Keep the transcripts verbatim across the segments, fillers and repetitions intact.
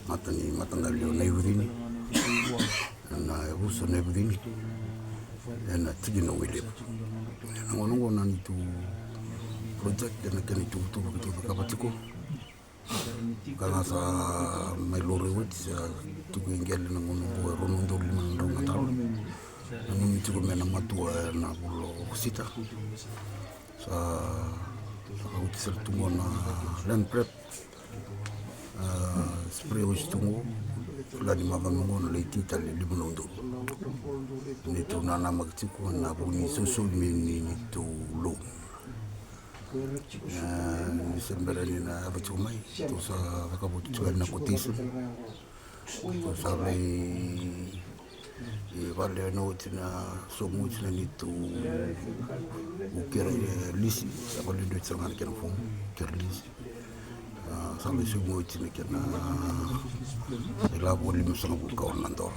Mata ni mataqali o Naivucini, na yavusa o Naivucini, ena tikina o Wailevu. Ena gauna oqo na neitou project ena kena ituvatuva keitou cakava tiko. Ka ga sa mai laurai oti, sa tiko i qele na gauna oqo e rua na udolu lima na drau na dalo. Nanumi tiko me na matua ena vula o Okosita. Sa, sa oti sara tu qo na land prep. A, spray oti tu qo, lani macawa qo na lai tei tale lima na udolu. Neitou nanamaki tiko ena vuku ni sausaumi ni neitou loan. A, ni se bera ni na yaco tiko mai, tou sa cakava oti tiko yani na quotation. Tou sa lai, e, vale na oti na, saumi oti na neitou kere, e, lisi, sa vale na oti sara ga na kena fomu, kere lisi. A, sa lai saumi oti na kena ilavo limasagavulu ka ono na dola.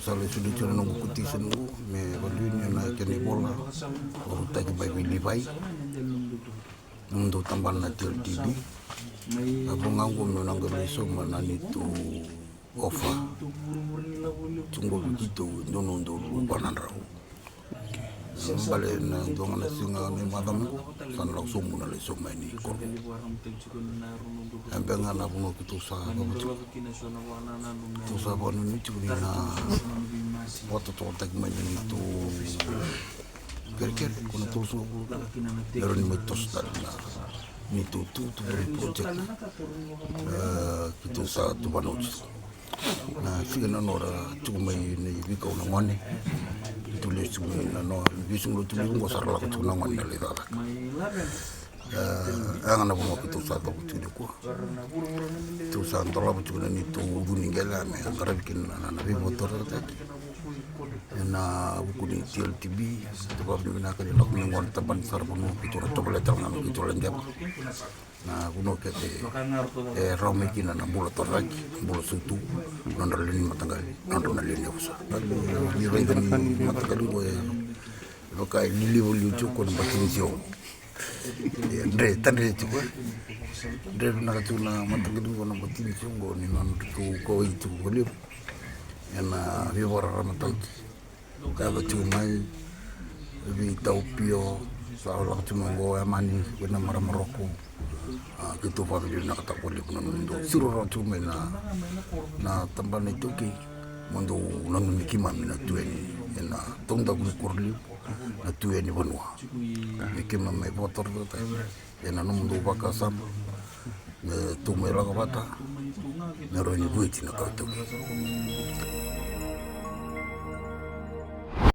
Sa lai soli oti na noqu quotation qo me valiuni na kena ivola, vakarautaki mai vei Livai, na nomudou tabana na T L T B. A, vo ga qo meu na qai lai sauma na neitou offer. Tu qo vei keitou e dua na udolu va na drau. Bale na dua ga na siga ni macawa qo, sa na lako sobu na lai sauma yani i koro. E beka ga na vanua keitou sa cava tiko. Keitou sa vakanuinui tiko ni na vakatotolotaki mai na neitou kerekere, ko na tolusagavulu. Me rawa ni mai toso tale na neitou tuvatuva ni project. E, keitou sa tuvana oti tiko. Na siga na nona tiko mai na veikau na gone. Keitou lesu tiko mai na nona veisiga Lotulevu qo, sa ra lako tiko na gone na lai cakacaka. E, yaga na vanua keitou sa coko tiko nikua. Keitou sa dolava tiko na neitou ucu ni qele me qaravi kina na, na, na veivakatorocaketaki. Ena vuku ni T L T B, tou vakavinavinaka ni lako mai qo na tabana ni saravanua, keitou na tovolea tale ga me keitou ladeva. Na vanua kece e rawa mai kina na bula torocake, bula sautu, nodra lewe ni mataqali, nodra na lewe ni yavusa. Ni raica ni mataqali qo e vaka e liliva liu tiko na batini tiko. E dre, tadre tiko, e dre vinaka tiko na mataqali qo na batini tiko qo ni nodratou kauwai tiko vakalevu ena veivakararamataki. Ka yaco tiko mai, e veitau pio, sa lako tiko mai qo, e mani, vei na marama Roko. A, keitou vakavinavinakataka vakalevu na nomudou siro rawa tiko mai na, na tabana iTaukei. Mo dou nanumi keimami na tu yani ena taudaku ni koro levu, na tu yani vanua. Me keimami mai vakatorocaketaka ena nomudou vakasama. Me tou mai lako vata, me rawa ni vueti na kawa iTaukei.